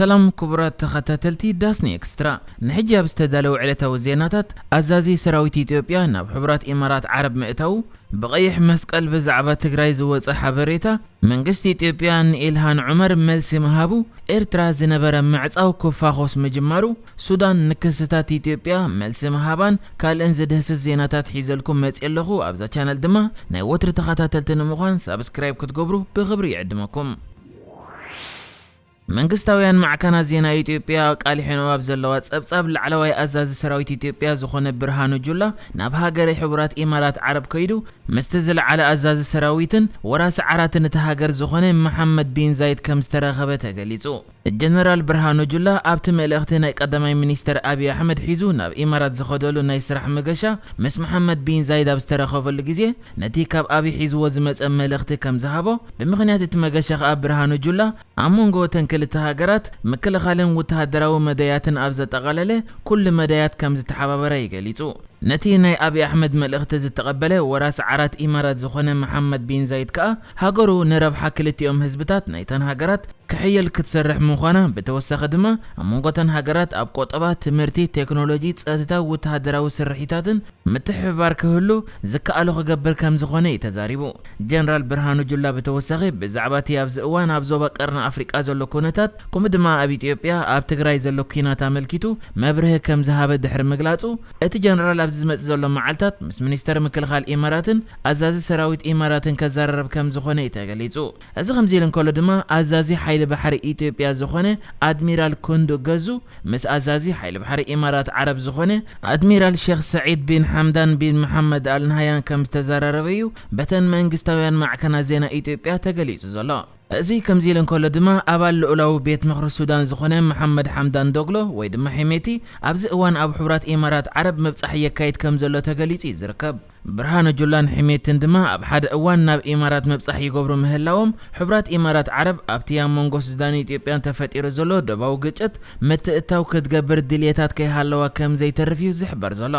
ሰላም ክቡራት ተኸታተልቲ ዳስኒ ኤክስትራ፣ ንሕጂ ኣብ ዝተዳለወ ዕለታዊ ዜናታት፣ ኣዛዚ ሰራዊት ኢትዮጵያ ናብ ሕቡራት ኢማራት ዓረብ ምእታዉ፣ ብቐይሕ መስቀል ብዛዕባ ትግራይ ዝወጸ ሓበሬታ፣ መንግስቲ ኢትዮጵያ ንኢልሃን ዑመር መልሲ ምሃቡ፣ ኤርትራ ዝነበረ ምዕጻው ክፋኾስ ምጅማሩ፣ ሱዳን ንክስታት ኢትዮጵያ መልሲ ምሃባን ካልእን ዝድህስስ ዜናታት ሒዘልኩም መጽየ ኣለኹ። ኣብዛ ቻነል ድማ ናይ ወትሪ ተኸታተልቲ ንምዃን ሳብስክራይብ ክትገብሩ ብኽብሪ ይዕድመኩም። መንግስታውያን ማዕከናት ዜና ኢትዮጵያ ኣቃሊሐንኦ ኣብ ዘለዋ ጸብጻብ፣ ላዕለዋይ ኣዛዚ ሰራዊት ኢትዮጵያ ዝኾነ ብርሃኑ ጁላ ናብ ሃገረ ሕቡራት ኢማራት ዓረብ ከይዱ ምስቲ ዝለዓለ ኣዛዚ ሰራዊትን ወራሲ ዓራትን እታ ሃገር ዝኾነ መሓመድ ቢን ዛይድ ከም ዝተራኸበ ተገሊጹ። ጀነራል ብርሃኑ ጁላ ኣብቲ መልእኽቲ፣ ናይ ቀዳማይ ሚኒስተር ኣብይ ኣሕመድ ሒዙ ናብ ኢማራት ዝኸደሉ ናይ ስራሕ መገሻ ምስ መሓመድ ቢን ዛይድ ኣብ ዝተራኸበሉ ግዜ፣ ነቲ ካብ ኣብይ ሒዝዎ ዝመጸ መልእኽቲ ከም ዝሃቦ፣ ብምኽንያት እቲ መገሻ ከኣ ብርሃኑ ጁላ ኣብ መንጎ እተን ክልተ ሃገራት ምክልኻልን ወተሃደራዊ መዳያትን ኣብ ዘጠቓለለ ኩሉ መዳያት ከም ዝተሓባበረ እዩ ገሊጹ። ነቲ ናይ ኣብይ ኣሕመድ መልእኽቲ ዝተቐበለ ወራሲ ዓራት ኢማራት ዝኾነ መሓመድ ቢን ዛይድ ከኣ፣ ሃገሩ ንረብሓ ክልቲኦም ህዝብታት ናይተን ሃገራት ክሕየል ክትሰርሕ ምዃና፣ ብተወሳኺ ድማ ኣብ መንጎ እተን ሃገራት ኣብ ቆጠባ፣ ትምህርቲ፣ ቴክኖሎጂ፣ ጸጥታ፣ ወተሃደራዊ ስርሒታትን ምትሕብባር ክህሉ ዝከኣሎ ክገብር ከም ዝኾነ እዩ ተዛሪቡ። ጀነራል ብርሃኑ ጁላ ብተወሳኺ ብዛዕባ እቲ ኣብዚ እዋን ኣብ ዞባ ቀርኒ ኣፍሪቃ ዘሎ ኩነታት፣ ከምኡ ድማ ኣብ ኢትዮጵያ ኣብ ትግራይ ዘሎ ኲናት ኣመልኪቱ መብርሂ ከም ዝሃበ ድሕሪ ምግላጹ፣ እቲ ጀነራል ኣብዚ ዝመጽእ ዘሎ መዓልታት ምስ ሚኒስተር ምክልኻል ኢማራትን ኣዛዚ ሰራዊት ኢማራትን ከዘራረብ ከም ዝኾነ እዩ ተገሊጹ። እዚ ከምዚ ኢሉ እንከሎ ድማ፣ ኣዛዚ ሓይሊ ባሕሪ ኢትዮጵያ ዝኾነ ኣድሚራል ክንዱ ገዙ ምስ ኣዛዚ ሓይሊ ባሕሪ ኢማራት ዓረብ ዝኾነ ኣድሚራል ሼኽ ሰዒድ ቢን ሓምዳን ቢን መሓመድ ኣል ናህያን ከም ዝተዘራረበ እዩ በተን መንግስታውያን ማዕከናት ዜና ኢትዮጵያ ተገሊጹ ዘሎ። እዚ ከምዚ ኢሉ እንከሎ ድማ፣ ኣባል ልኡላዊ ቤት ምኽሪ ሱዳን ዝኾነ መሓመድ ሓምዳን ዶግሎ ወይ ድማ ሒሜቲ፣ ኣብዚ እዋን ኣብ ሕቡራት ኢማራት ዓረብ ምብጻሕ የካይድ ከም ዘሎ ተገሊጹ እዩ ዝርከብ። ብርሃኑ ጁላን ሒሜትን ድማ ኣብ ሓደ እዋን ናብ ኢማራት ምብጻሕ ይገብሩ ምህላዎም፣ ሕቡራት ኢማራት ዓረብ ኣብቲ ኣብ መንጎ ሱዳንን ኢትዮጵያን ተፈጢሩ ዘሎ ዶባዊ ግጭት ምትእትታው ክትገብር ድልየታት ከይሃለዋ ከም ዘይተርፍ እዩ ዝሕበር ዘሎ።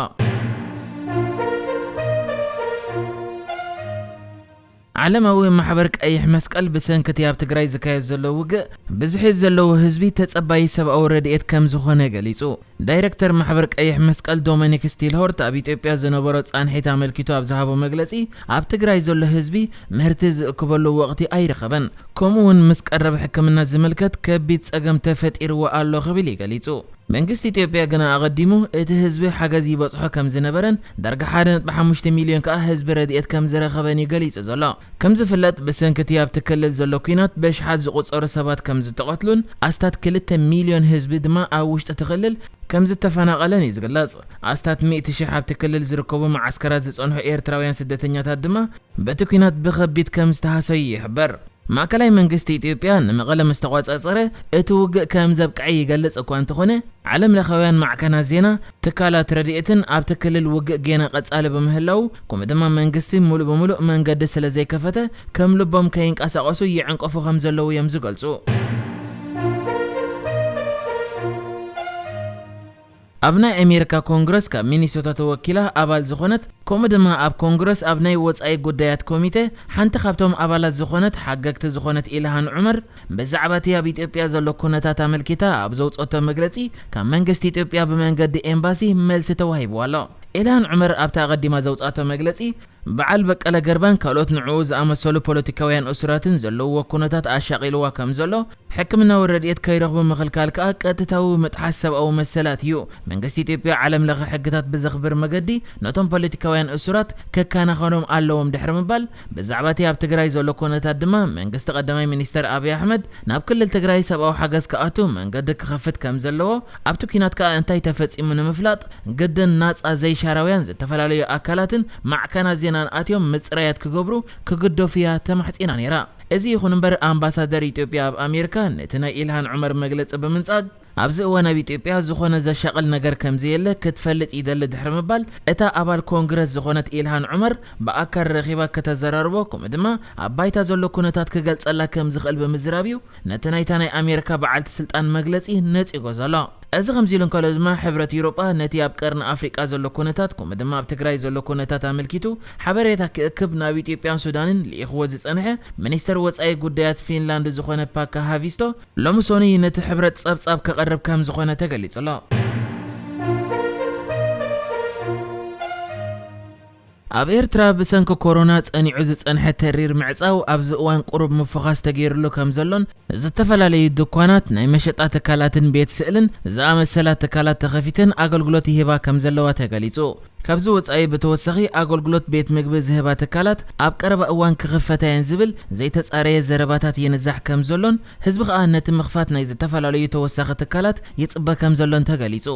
ዓለማዊ ማሕበር ቀይሕ መስቀል ብሰንኪ እቲ ኣብ ትግራይ ዝካየድ ዘሎ ውግእ፣ ብዝሒ ዘለዎ ህዝቢ ተጸባዪ ሰብኣዊ ረድኤት ከም ዝኾነ ገሊጹ። ዳይረክተር ማሕበር ቀይሕ መስቀል ዶሚኒክ ስቲልሆርት ኣብ ኢትዮጵያ ዝነበሮ ጻንሒት ኣመልኪቱ ኣብ ዝሃቦ መግለጺ፣ ኣብ ትግራይ ዘሎ ህዝቢ ምህርቲ ዝእክበሉ ወቕቲ ኣይረኸበን፣ ከምኡ እውን ምስ ቀረብ ሕክምና ዝምልከት ከቢድ ጸገም ተፈጢርዎ ኣሎ ክብል እዩ ገሊጹ። መንግስቲ ኢትዮጵያ ግና ኣቐዲሙ እቲ ህዝቢ ሓገዝ ይበጽሖ ከም ዝነበረን ዳርጋ ሓደ ነጥቢ ሓሙሽተ ሚልዮን ከኣ ህዝቢ ረድኤት ከም ዝረኸበን እዩ ገሊጹ ዘሎ። ከም ዝፍለጥ፣ ብሰንኪ እቲ ኣብቲ ክልል ዘሎ ኲናት በሽሓት ዝቑጸሩ ሰባት ከም ዝተቐትሉን ኣስታት ክልተ ሚልዮን ህዝቢ ድማ ኣብ ውሽጢ እቲ ክልል ከም ዝተፈናቐለን እዩ ዝግለጽ። ኣስታት ሚእቲ ሽሕ ኣብቲ ክልል ዝርከቡ መዓስከራት ዝጸንሑ ኤርትራውያን ስደተኛታት ድማ በቲ ኲናት ብኸቢድ ከም ዝተሃሰዩ ይሕበር። ማእከላይ መንግስቲ ኢትዮጵያ ንመቐለ ምስ ተቖጻጸረ፣ እቲ ውግእ ከም ዘብቅዐ ይገልጽ እኳ እንተኾነ፣ ዓለም ለኻውያን ማዕከናት ዜና፣ ትካላት ረድኤትን ኣብቲ ክልል ውግእ ጌና ቀጻሊ ብምህላዉ፣ ከምኡ ድማ መንግስቲ ሙሉእ ብሙሉእ መንገዲ ስለ ዘይከፈተ፣ ከም ልቦም ከይንቀሳቐሱ ይዕንቀፉ ከም ዘለዉ እዮም ዝገልጹ። ኣብ ናይ ኣሜሪካ ኮንግረስ ካብ ሚኒሶታ ተወኪላ ኣባል ዝኾነት፣ ከምኡ ድማ ኣብ ኮንግረስ ኣብ ናይ ወጻኢ ጉዳያት ኮሚቴ ሓንቲ ካብቶም ኣባላት ዝኾነት ሓገግቲ ዝኾነት ኢልሃን ዑመር፣ ብዛዕባ እቲ ኣብ ኢትዮጵያ ዘሎ ኩነታት ኣመልኪታ ኣብ ዘውጸቶ መግለጺ፣ ካብ መንግስቲ ኢትዮጵያ ብመንገዲ ኤምባሲ መልሲ ተዋሂብዋ ኣሎ። ኢልሃን ዑመር ኣብቲ ኣቐዲማ ዘውጻቶ መግለጺ፣ በዓል በቀለ ገርባን ካልኦት ንዕኡ ዝኣመሰሉ ፖለቲካውያን እሱራትን ዘለውዎ ኩነታት ኣሻቒልዋ ከም ዘሎ፣ ሕክምናዊ ረድኤት ከይረኽቡ ምኽልካል ከኣ ቀጥታዊ ምጥሓስ ሰብኣዊ መሰላት እዩ። መንግስቲ ኢትዮጵያ ዓለም ለኸ ሕግታት ብዘኽብር መገዲ ነቶም ፖለቲካውያን እሱራት ከከናኸኖም ኣለዎም ድሕሪ ምባል፣ ብዛዕባ እቲ ኣብ ትግራይ ዘሎ ኩነታት ድማ መንግስቲ ቀዳማይ ሚኒስተር ኣብይ ኣሕመድ ናብ ክልል ትግራይ ሰብኣዊ ሓገዝ ክኣቱ መንገዲ ክኸፍት ከም ዘለዎ፣ ኣብቲ ኲናት ከኣ እንታይ ተፈጺሙ ንምፍላጥ ግድን ናጻ ዘይሻራውያን ዝተፈላለዩ ኣካላትን ማዕከናት ዜናን ኣትዮም ምጽራያት ክገብሩ ክግደፉ እያ ተማሕጺና ነይራ። እዚ ይኹን እምበር፣ ኣምባሳደር ኢትዮጵያ ኣብ ኣሜሪካ ነቲ ናይ ኢልሃን ዑመር መግለጺ ብምንጻግ፣ ኣብዚ እዋን ኣብ ኢትዮጵያ ዝኾነ ዘሻቕል ነገር ከም ዘየለ ክትፈልጥ ይደሊ ድሕሪ ምባል፣ እታ ኣባል ኮንግረስ ዝኾነት ኢልሃን ዑመር ብኣካል ረኺባ ከተዘራርቦ፣ ከምኡ ድማ ኣብ ባይታ ዘሎ ኩነታት ክገልጸላ ከም ዝኽእል ብምዝራብ እዩ ነቲ ናይታ ናይ ኣሜሪካ በዓልቲ ስልጣን መግለጺ ነጺጎ ዘሎ። እዚ ከምዚ ኢሉ እንከሎ ድማ፣ ሕብረት ኤውሮጳ ነቲ ኣብ ቀርኒ ኣፍሪቃ ዘሎ ኩነታት፣ ከምኡ ድማ ኣብ ትግራይ ዘሎ ኩነታት ኣመልኪቱ ሓበሬታ ክእክብ ናብ ኢትዮጵያን ሱዳንን ልኢኽዎ ዝጸንሐ ሚኒስተር ወጻኢ ጉዳያት ፊንላንድ ዝኾነ ፓካ ሃቪስቶ ሎሚ ሰኑይ ነቲ ሕብረት ጸብጻብ ከቐርብ ከም ዝኾነ ተገሊጹ ኣሎ። ኣብ ኤርትራ ብሰንኪ ኮሮና ጸኒዑ ዝጸንሐ ተሪር ምዕጻው ኣብዚ እዋን ቁሩብ ምፍዃስ ተገይሩሉ ከም ዘሎን ዝተፈላለዩ ድኳናት፣ ናይ መሸጣ ትካላትን ቤት ስእልን ዝኣመሰላ ትካላት ተኸፊተን ኣገልግሎት ይህባ ከም ዘለዋ ተገሊጹ። ካብዚ ወጻኢ ብተወሳኺ ኣገልግሎት ቤት ምግቢ ዝህባ ትካላት ኣብ ቀረባ እዋን ክኽፈታ እየን ዝብል ዘይተጻረየ ዘረባታት ይንዛሕ ከም ዘሎን ህዝቢ ከኣ ነቲ ምኽፋት ናይ ዝተፈላለዩ ተወሳኺ ትካላት ይጽበ ከም ዘሎን ተገሊጹ።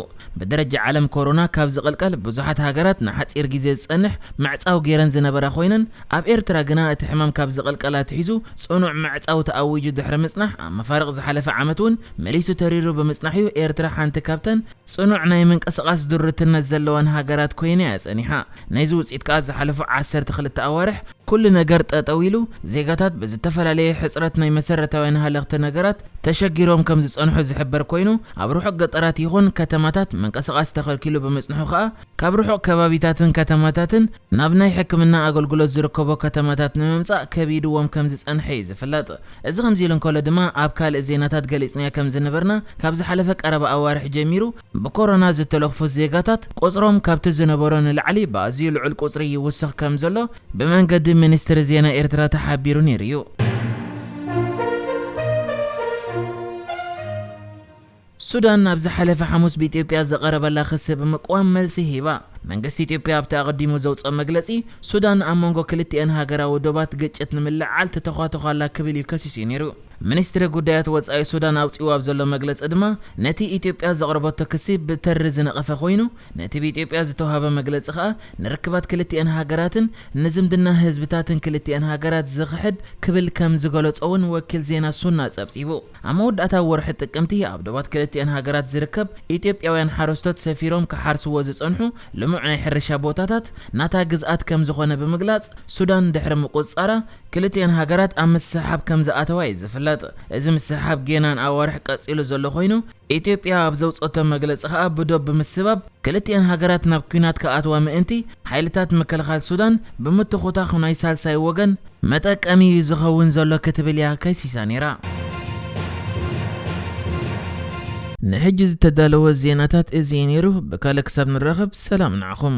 ብደረጃ ዓለም ኮሮና ካብ ዝቕልቀል ብዙሓት ሃገራት ንሓጺር ግዜ ዝጸንሕ ምዕጻው ገይረን ዝነበራ ኮይነን ኣብ ኤርትራ ግና እቲ ሕማም ካብ ዝቕልቀል ኣትሒዙ ጽኑዕ ምዕጻው ተኣዊጁ ድሕሪ ምጽናሕ ኣብ መፋርቕ ዝሓለፈ ዓመት እውን መሊሱ ተሪሩ ብምጽናሕ'ዩ ኤርትራ ሓንቲ ካብተን ጽኑዕ ናይ ምንቅስቓስ ድሩትነት ዘለወን ሃገራት ኮይና እያ ጸኒሓ። ናይዚ ውጽኢት ከኣ ዝሓለፉ ዓሰርተ ክልተ ኣዋርሕ ኩሉ ነገር ጠጠው ኢሉ፣ ዜጋታት ብዝተፈላለየ ሕጽረት ናይ መሰረታውያን ሃለኽቲ ነገራት ተሸጊሮም ከም ዝጸንሑ ዝሕበር ኮይኑ፣ ኣብ ርሑቕ ገጠራት ይኹን ከተማታት ምንቅስቓስ ተኸልኪሉ ብምጽንሑ ከኣ፣ ካብ ርሑቕ ከባቢታትን ከተማታትን ናብ ናይ ሕክምና ኣገልግሎት ዝርከቦ ከተማታት ንምምጻእ ከቢድዎም ከም ዝጸንሐ እዩ ዝፍለጥ። እዚ ከምዚ ኢሉ እንከሎ ድማ፣ ኣብ ካልእ ዜናታት ገሊጽናዮ ከም ዝነበርና፣ ካብ ዝሓለፈ ቀረባ ኣዋርሕ ጀሚሩ ብኮሮና ዝተለኽፉ ዜጋታት ቁጽሮም ካብቲ ዝነበሮ ንላዕሊ ብኣዝዩ ልዑል ቁጽሪ ይውስኽ ከም ዘሎ ብመንገዲ ሚኒስትሪ ዜና ኤርትራ ተሓቢሩ ነይሩ እዩ። ሱዳን ኣብ ዝሓለፈ ሓሙስ ብኢትዮጵያ ዝቐረበላ ክሲ ብምቅዋም መልሲ ሂባ። መንግስቲ ኢትዮጵያ ኣብቲ ኣቐዲሙ ዘውፅኦ መግለፂ፣ ሱዳን ኣብ መንጎ ክልቲአን ሃገራዊ ዶባት ግጭት ንምልዕዓል ትተዃተዃ ኣላ ክብል እዩ ከሲሱ ነይሩ። ሚኒስትሪ ጉዳያት ወጻኢ ሱዳን ኣውፂኡ ኣብ ዘሎ መግለፂ ድማ፣ ነቲ ኢትዮጵያ ዘቕረበቶ ክሲ ብተሪ ዝነቐፈ ኮይኑ፣ ነቲ ብኢትዮጵያ ዝተዋህበ መግለፂ ከኣ ንርክባት ክልቲአን ሃገራትን ንዝምድና ህዝብታትን ክልቲአን ሃገራት ዝኽሕድ ክብል ከም ዝገለጾ እውን ወኪል ዜና ሱና ጸብጺቡ። ኣብ መወዳእታ ወርሒ ጥቅምቲ ኣብ ዶባት ክልቲአን ሃገራት ዝርከብ ኢትዮጵያውያን ሓረስቶት ሰፊሮም ክሓርስዎ ዝጸንሑ ልሙዕ ናይ ሕርሻ ቦታታት ናታ ግዝኣት ከም ዝኾነ ብምግላጽ፣ ሱዳን ድሕሪ ምቁጽጻራ ክልቲአን ሃገራት ኣብ ምስሕሓብ ከም ዝኣተዋ እዩ ዝፍለጥ። እዚ ምስሕሓብ ጌና ንኣዋርሕ ቀጺሉ ዘሎ ኮይኑ፣ ኢትዮጵያ ኣብ ዘውጸቶ መግለጺ ከኣ ብዶብ ብምስባብ ክልቲአን ሃገራት ናብ ኲናት ክኣትዋ ምእንቲ ሓይልታት ምክልኻል ሱዳን ብምትኹታኹ ናይ ሳልሳይ ወገን መጠቀሚ እዩ ዝኸውን ዘሎ ክትብል እያ ከሲሳ ነይራ። ንሕጂ ዝተዳለወ ዜናታት እዚ እዩ ነይሩ። ብካልእ ክሳብ ንራኸብ ሰላም ንዓኹም።